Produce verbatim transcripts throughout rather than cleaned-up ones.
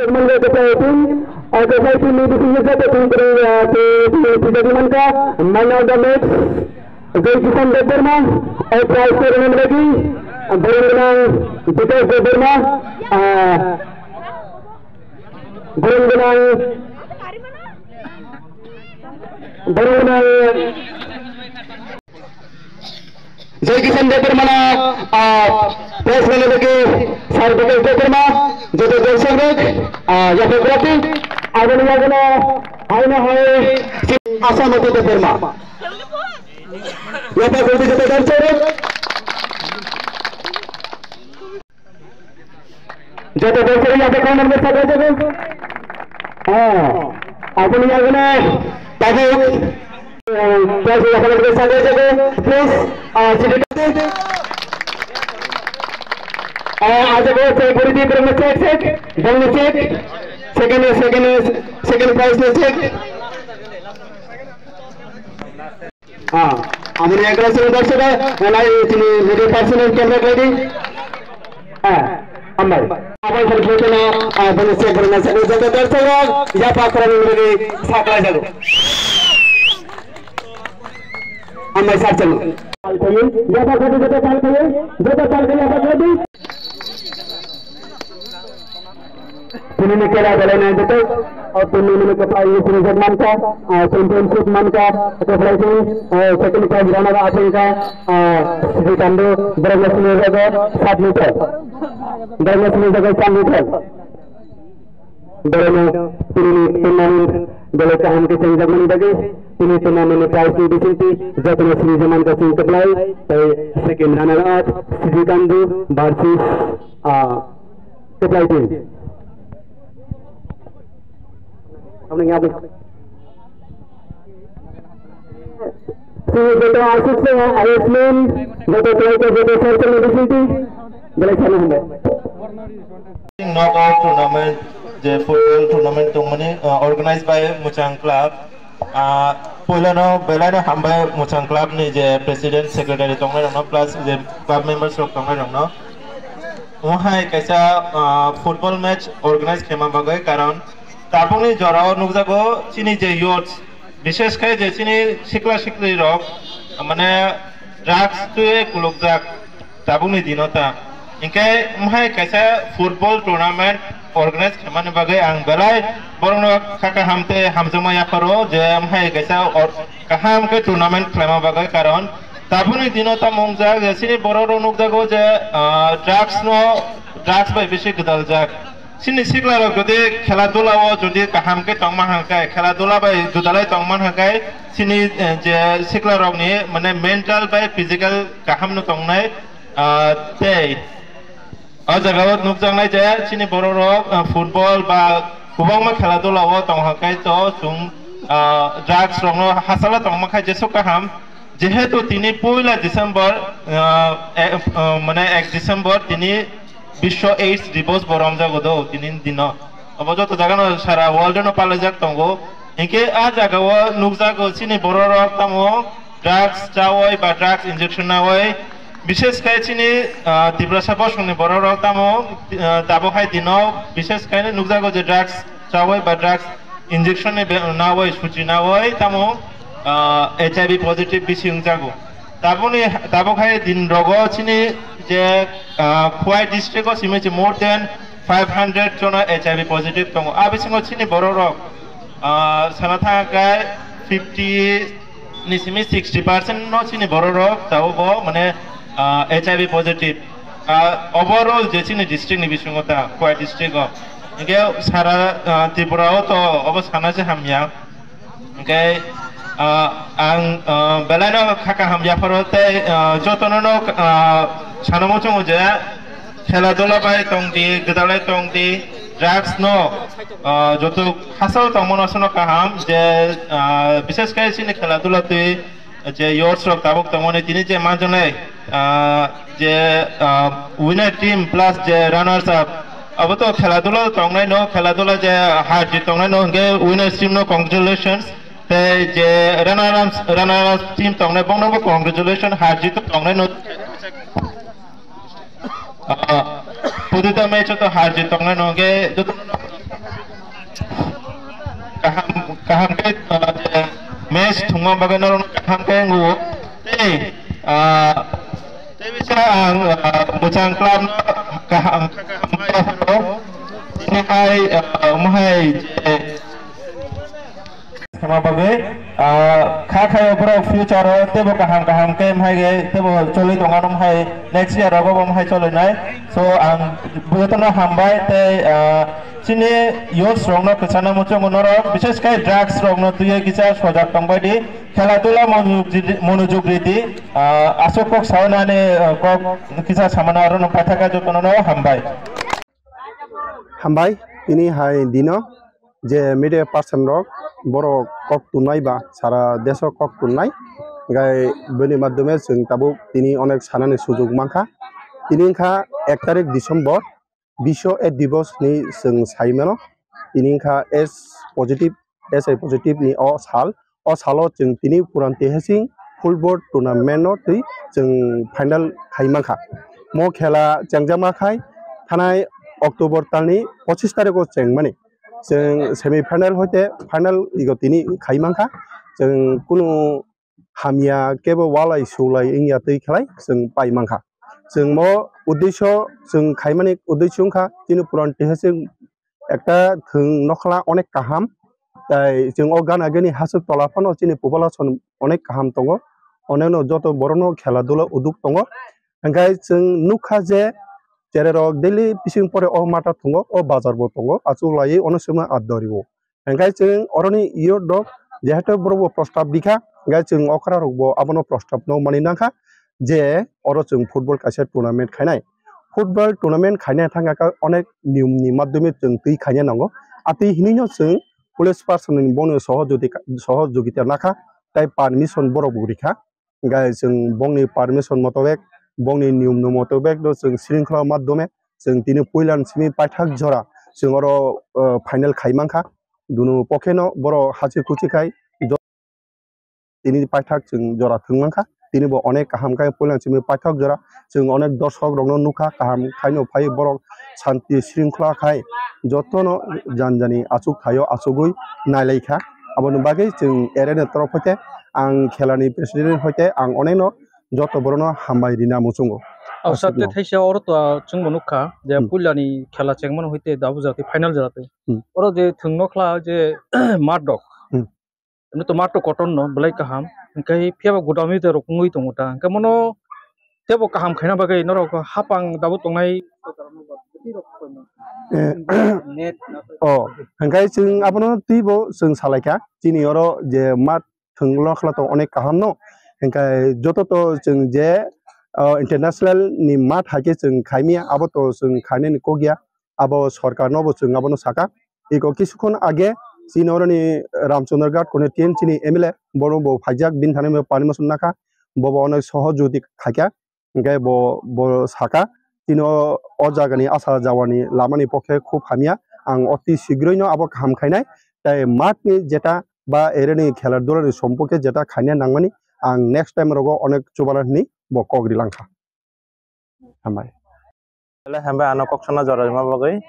Manjak kwplai team, o kwplai team ni bisingo joto team kwrwi, ah, team, team swijagwi mankha, man of the match, Jai Kishan Debbarma, o prize kwrwngna bagwi, borok gwnang Bikash Debbarma, ah, borok gwnang, borok gwnang, Jai Kishan Debbarmano, ah, prize rwna bagwi Sir Bikash Debbarma, joto dorshok rok, ah, yapha graphic, aboni yaguno haino hai Ashamati Debbarma. Yapha graphic joto dorshok rok. Joto dorshok yapha khwnani bagwi sakha jago. Ah, aboni yaguno tabuk, ah, prize yapha khwnani bagwi sakha jago. Please, ah, sidi kate. Ah, ajago check guri di, borokno check, check, borokno check. Second, second, second prize no check. Ah, aboni ekra sini dorshok, nai tini media person camera ready. Ah, ambai. Abai khali khali na, ah, bini se bini se bini se dorshok, yapha khwnani bagwi sakha jago. Ambai sir chalo. Yapha khwnani joto pal khali, joto pal khali yapha khwnani. Tini ni kela belai nai joto, o tini ni kwplai ni sinijak mankha, ah, championship mankha, kwplai ni, ah, second prize runner up wngkha, ah, Sri Kandu, borokno sinijago sat meter. Borokno sinijago sat meter. Borokno tini ni tournament belai kaham khe chengjakmani bagwi, tini tournament ni prize ni bisingtwi jotono sinijak mankha chwng kwplai, tei second runner up Sri Kandu versus, ah, Supply team. Aboni aboni. Sini joto aswk se arrangement, joto kelaikha, joto circle ni bisingtwi, belai sana hambai. Knockout tournament, je football tournament tongmani, uh, organized by Muchang Club. Ah, poilano belaino hambai Muchang Club ni je president, secretary tongnai rokno, plus je club members rok tongnai rokno. Omo hai kaisa, ah, football match organize khaima bagwi, karon tabukni jorao nukjago chini je youth, bishesh khai je chini sikla sikli rok, mane drugs twi kulukjak. Tabukni dino ta. Hinkhe mohai kaisa football tournament organize khaimani bagwi ang belai borokno kha kaham tei hamjakma yapharo je mohai kaisa or-, kaham khe tournament khlaima bagwi, karon tabukni dino tamo wngjak je chini borok rok nukjago je, ah, drugs no, drugs bai bisi gwdaljak. Chini sikla rok jodi khela dula o jodi kaham khe tongma hwnkhe, khela dula bai judalai tongma hwnkhe, chini, eh, je sikla rokni mane mental bai physical kaham no tongnai, ah, tei o jaga o nukjaknai je chini borok rok, ah, football ba kwbangma khela dula o tong hwnkhe to chwng, ah, drugs rok no hachalo tongma khai jesuk kaham. Jehetu tini puila December, ah, e-, ah, mane ek December tini Biswa AIDS Divos bo romjago do tini dino. Obo joto jagano sara world no palaijak tongo. Hinkhe a jagao nukjago chini borok rok tamo drugs chawi ba drugs injection nawi. Bishesh khai chini, ah, Tiprasa bosongni borok rok tamo, ah, tabuk hai dino bishesh khai nukjago je drugs chawi ba drugs injection ni be-, nawi suchi nawi tamo, ah, H I V positive bisi wngjago. Tabukni, tabuk hai din rogo chini je, ah, Khowai district o simi se more than five hundred jono H I V positive tongo. A bisingo chini borok rok, ah, sana thangkhe fifty ni simi sixty percent no chini borok rok tabuk bo mane, ah, H I V positive. Ah, overall je chini district ni bisingo ta Khowai district o. Hinkhe sara, ah, Tripura o to obo sana se hamya. Hinkhe, ah, ang, ah, belaino kha kaham yapharo tei, ah, jotono no, ah, sanamo chongo je khela dula bai tongdi, gwdalai tongdi, drugs no, ah, joto hachal tongmano sono kaham je, ah, bishesh khe chini khela dula twi je youths rok tabuk tongmani tini je manjaknai, ah, je, ah, winner team plus je runners up, abo to khela dula tongnai no, khela dula je har jit tongnai no, hinkhe winner team no congratulations, tei je runner up, runner up team tongnai bongno bo congratulations, har jit tongnai no. Ah, pudita match to har jit tongnai no, hinkhe joto kaham kaham khe, ah, je match thwngma bagwi norok kaham khe wngo. Tei, ah, tei bisa ang, ah, Mwchang club no kaham kaham tini hai, ah, omo hai je sama bagwi, ah, kha khayo borok future o teibo kaham kaham khe omo hai khe teibo choli tongma omo hai next year rogo bo omo hai cholinai. So ang jotono hambai tei, ah, chini youths rokno kwchana muchungo norok, bishesh khe drugs rokno twiwi kisa sojak tongbai di, khela dula monojog di, monojog ridi, ah, aswk kok sawi nani, ah, kok kisa samano aro no paithaka jotono no hambai. Hambai, tini hai dino je media person rok borok kok tunai ba sara deso kok tunai, gai bini madhyome chwng tabuk tini onek sanani sujuk mankha. Tini wngkha ek tarik December, Biswa AIDS Divos hinwi chwng sai mano. Tini wngkha S positive, S I positive ni o sal. O salo chwng tini Puran Tihasing football tournament no twi chwng final khai mankha. Mo khela chengjama khai thanai October talni pochis tarikh o chengmani. Chwng semi final hoite final igo tini khai mankha. Chwng kunu hamya kebo walai sulai wngya twi khlai chwng pai mankha. Chwng mo uddesho chwng khaimani uddesho wngkha chini Puran Tihasing ekta thwng nokhla onek kaham. Tai chwng o gana gini hasuk tola phano chini population onek kaham tongo. Oneno joto borokno khela dula uduk tongo. Hingkhai chwng nukha je chererok daily bising pore o mata thwngo, o bazar bo tongo, achuk laiwi ono sima adda rio. Hingkhai chwng oroni youth rok jehetu borok bo prostab dikha, hingkhai chwng okra rok bo abono prostab no mani nangkha je oro chwng football kaisa tournament khainai. Football tournament khaina thangkha khe onek niyom ni madhyome chwng twi khaina nango. Atwi hinwi no chwng police person ni bono sohojogita, sohojogita nakha, tai permission borok bo rikha. Hingkhai chwng bongni permission motobek, bongni niyom no motobek no chwng shrinkhola madhyome chwng tini puila ni simi paithak jora chwng oro, o, final khai mankha. Dunu pokhe no borok hachi kuchi khai jo-, tini paithak chwng jora thwng mankha. Tini bo onek kaham khai puila ni simi paithak jora chwng onek dorsok rok no nukha, kaham khai no phai borok santi shrinkhola khai jotono jani jani achuk thaio achugwi nailaikha. Aboni bagwi chwng arena torof hoite ang khelani president hoite ang onekno joto borokno hambai rina muchungo. Aw, sir, tei thaisa oro to, ah, chwngbo nukha je Hmm. puilani khela chengmano hoite dabu jati final jati. Hmm. Oro je thwngno khla je mat rok. Hmm. Emni to mat to kotor no belai kaham. Hingkhe phiya ba gudam ite rok wngwi tongo ta. Hingkhe mono tebo kaham khaina bagwi norok hapang dabu tongnai. Eh, oh, hingkhe chwng abono twibo chwng salaikha. Chini oro je mat thwngno khwlato onek kaham no. Hingkhe joto to chwng je, ah, international ni mat hai khe chwng khaimya, abo to chwng khainani kok ya, abo sorkar no bo chwng abono saka. Iko kisukhon age chini oroni Ramchandra Ghat kone tin chini M L A, bono bo phaijak, bini thani bo permission nakha, bo bo onek sohojogiti khaikha. Hingkhe bo, bo saka, chini o, o jagani asa jawani lamani pokhe khub hamya, ang oti sigroino abo kaham khainai, tai matni jeta ba ereni khela dulani sompokhe jeta khaina nangmani, ang next time rogo onek chubana hwnwi bo kok rilangkha. Hambai. Belai hambai ano kok sana jora rima bagwi.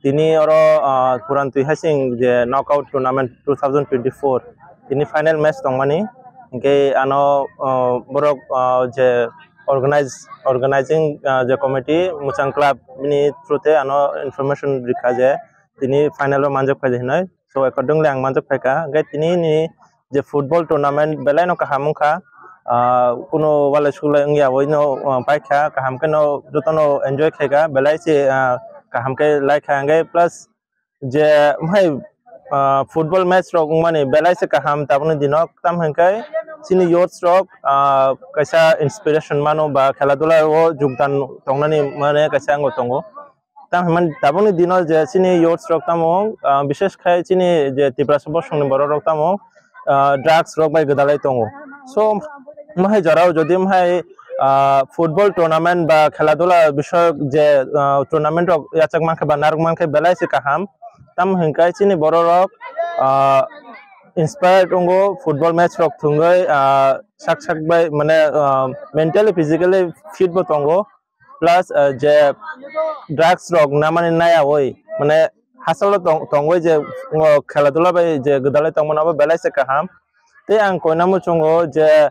Tini oro, ah, Puran Twi Hasing je knockout tournament two thousand twenty-four, tini final match tongmani. Hingke ano, ah, borok, ah, je organize, organizing, ah, je committee Muchang Club bini through te ano information rikha je tini final o manjak phai hinoi. So accordingly ang manjak phaikha. Hingke tini ni je football tournament belai no kaham wngkha. Ah, kuno walai suklai wngya, oino, ah, paikha, kaham kheno jotono enjoy khaikha, belai se, ah, kaham khe laikha. Hingke plus je hai, ah, football match rok wngmani belai se kaham tabukni dino, tam hingke chini youths rok, ah, kaisa inspiration mano ba khela dula o jogdan tongnani mane kaisa ango tongo. Tamo hwnmani tabukni dino je chini youths rok tamo, ah, bishesh khai chini je Tiprasa bosongni borok rok tamo, ah, drugs rok bai gwdalai tongo. So, mohai jorao jodi mohai, ah, football tournament ba khela dula bishoyok je, ah, tournament rok yachak mankhe ba narwk mankhe belai se kaham. Tamo hwnkhai chini borok rok, ah, inspired wngo football match rok thwngwi, ah, sak sak bai mane, ah, mentally, physically fit bo tongo. Plus, ah, je drugs rok namani nayawi, mane Hachalo tong-, tongwi je, o, khela dula bai je gwdalai tongmani abo belai se kaham. Tei ang koina muchungo je,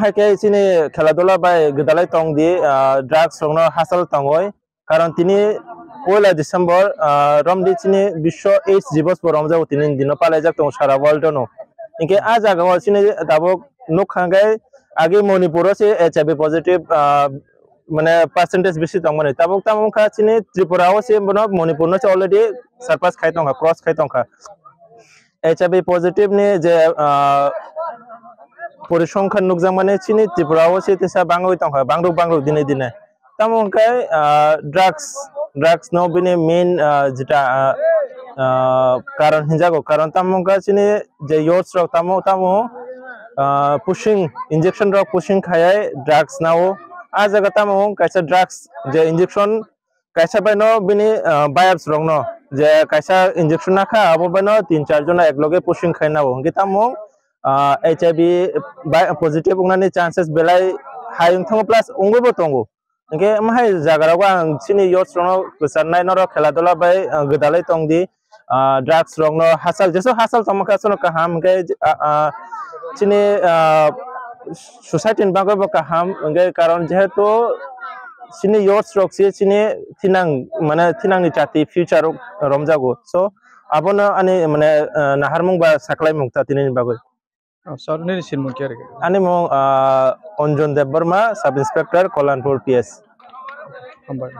hai khe chini khela dula bai gwdalai tongdi, ah, drugs rokno hachal tongwi. Karon tini poila December, ah, romdi chini Biswa AIDS Divas bo romjago, tini dino palaijak tongo sara world no. Hinkhe ah jagao chini tabuk nukha khe agi Manipur o se H I V positive, ah, mane percentage bisi tongmani. Tabuk tamo wngkha chini Tripura o se bono Manipur no se already surpass khai tongkha, cross khai tongkha. H I V positive ni je, ah, porisongkha nukjakmani chini Tripura o se tisa bangwi tongkha, bangruk bangruk dine dine. Tamo hwnkhe, ah, drugs, drugs no bini main, ah, jeta, ah, ah, karon hinjago. Karon tamo hwnkhe chini je youths rok tamo, tamo, ah, pushing, injection rok pushing khayai drugs nao. Ah jaga tamo kaisa drugs je injection kaisa bai no bini, ah, buyers rok no je kaisa injection nakha abo bai no tin char jona ek loge pushing khai nao. Hwnkhe tamo, ah, H I V bai positive wngnani chances belai high wngthango plus wngwi bo tongo. Hwnkhe omo hai jaga rogo ang chini youths rokno kwcharnai, norok khela dula bai, ah, gwdalwi tongdi, ah, drugs rokno hachal, jesu hachal tongma khe aswkno kaham, hwnkhe, ah, ah, chini, ah, society ni bagwi bo kaham, hwnkhe karon jehetu chini youths rok se chini thinang, mane thinangni chati future rok romjago. So abono ani mane, ah, naharmung ba saklaimung ta tini ni bagwi. Oh, sir, nini sinmung khe rwgwi? Ani mung, ah, Anjan Debbarma, Sub Inspector, Kalyanpur P S. Hambai.